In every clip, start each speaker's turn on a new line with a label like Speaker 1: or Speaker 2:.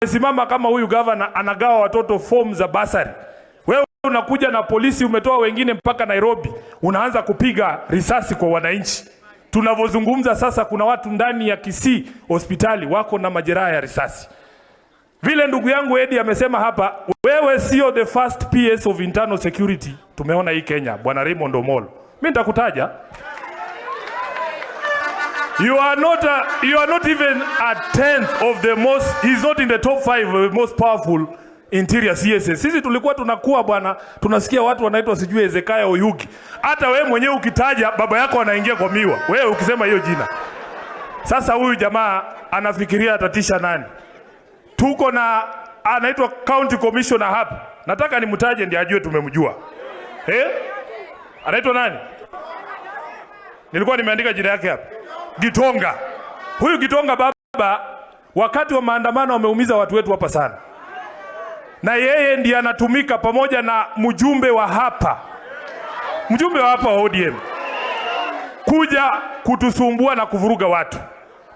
Speaker 1: Amesimama kama huyu gavana anagawa watoto fomu za bursary. Wewe unakuja na polisi, umetoa wengine mpaka Nairobi, unaanza kupiga risasi kwa wananchi. Tunavyozungumza sasa, kuna watu ndani ya Kisii hospitali wako na majeraha ya risasi. Vile ndugu yangu Eddie amesema hapa, wewe sio the first PS of internal security tumeona hii Kenya, Bwana Raymond Omolo. Mimi nitakutaja. You are not even a tenth of the most, he's not in the top five of the most powerful interior CSs. Sisi tulikuwa tunakuwa, bwana, tunasikia watu wanaitwa sijui Hezekiah Oyugi. Hata wewe mwenyewe ukitaja, baba yako anaingia kwa miwa, wewe ukisema hiyo jina. Sasa huyu jamaa anafikiria atatisha nani? Tuko na anaitwa county commissioner hapa, nataka nimtaje ndiye ajue tumemjua. Eh? Anaitwa nani? Nilikuwa nimeandika jina yake hapa. Gitonga. Huyu Gitonga, baba, wakati wa maandamano ameumiza watu wetu hapa sana, na yeye ndiye anatumika pamoja na mjumbe wa hapa, mjumbe wa hapa wa ODM kuja kutusumbua na kuvuruga watu.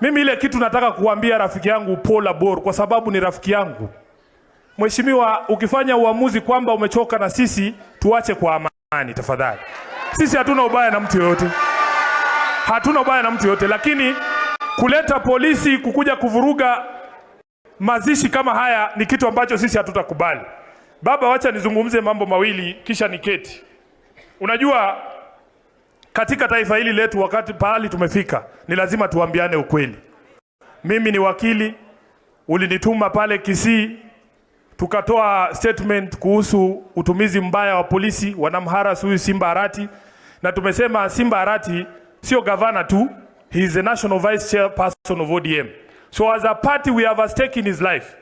Speaker 1: Mimi ile kitu nataka kuambia rafiki yangu Paul Abor, kwa sababu ni rafiki yangu. Mheshimiwa, ukifanya uamuzi kwamba umechoka na sisi, tuache kwa amani tafadhali. Sisi hatuna ubaya na mtu yoyote, hatuna ubaya na mtu yoyote, lakini kuleta polisi kukuja kuvuruga mazishi kama haya ni kitu ambacho sisi hatutakubali. Baba, wacha nizungumze mambo mawili kisha niketi. Unajua, katika taifa hili letu, wakati pahali tumefika, ni lazima tuambiane ukweli. Mimi ni wakili, ulinituma pale Kisii tukatoa statement kuhusu utumizi mbaya wa polisi wanamharass huyu Simba Arati, na tumesema Simba Arati sio gavana tu, he is the national vice chairperson of ODM. So as a party, we have a stake in his life.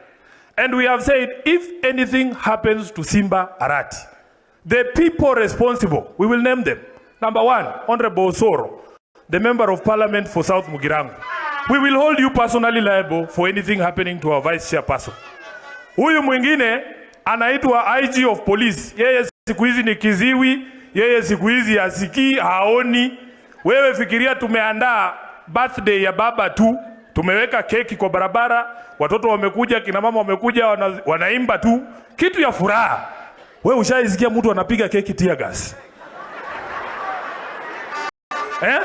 Speaker 1: And we have said if anything happens to Simba Arati, the people responsible, we will name them. Number one, Honorable Osoro, the member of parliament for South Mugirango. We will hold you personally liable for anything happening to our vice chairperson. Huyu mwingine anaitwa IG of police. Yeye siku hizi ni kiziwi, yeye siku hizi hasikii, haoni. Wewe fikiria, tumeandaa birthday ya baba tu, tumeweka keki kwa barabara, watoto wamekuja, kina mama wamekuja, wanaimba tu kitu ya furaha. Wewe ushaisikia mtu anapiga keki tear gas, eh?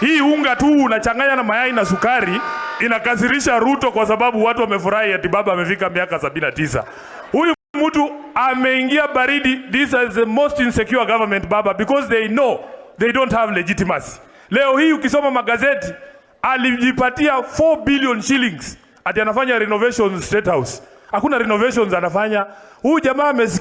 Speaker 1: Hii unga tu unachanganya na mayai na sukari inakasirisha Ruto kwa sababu watu wamefurahi ati baba amefika miaka 79. Huyu mtu ameingia baridi. This is the most insecure government, baba, because they know they don't have legitimacy. Leo hii ukisoma magazeti, alijipatia 4 billion shillings ati anafanya renovations State House. Hakuna renovations anafanya. Huyu jamaa amesikia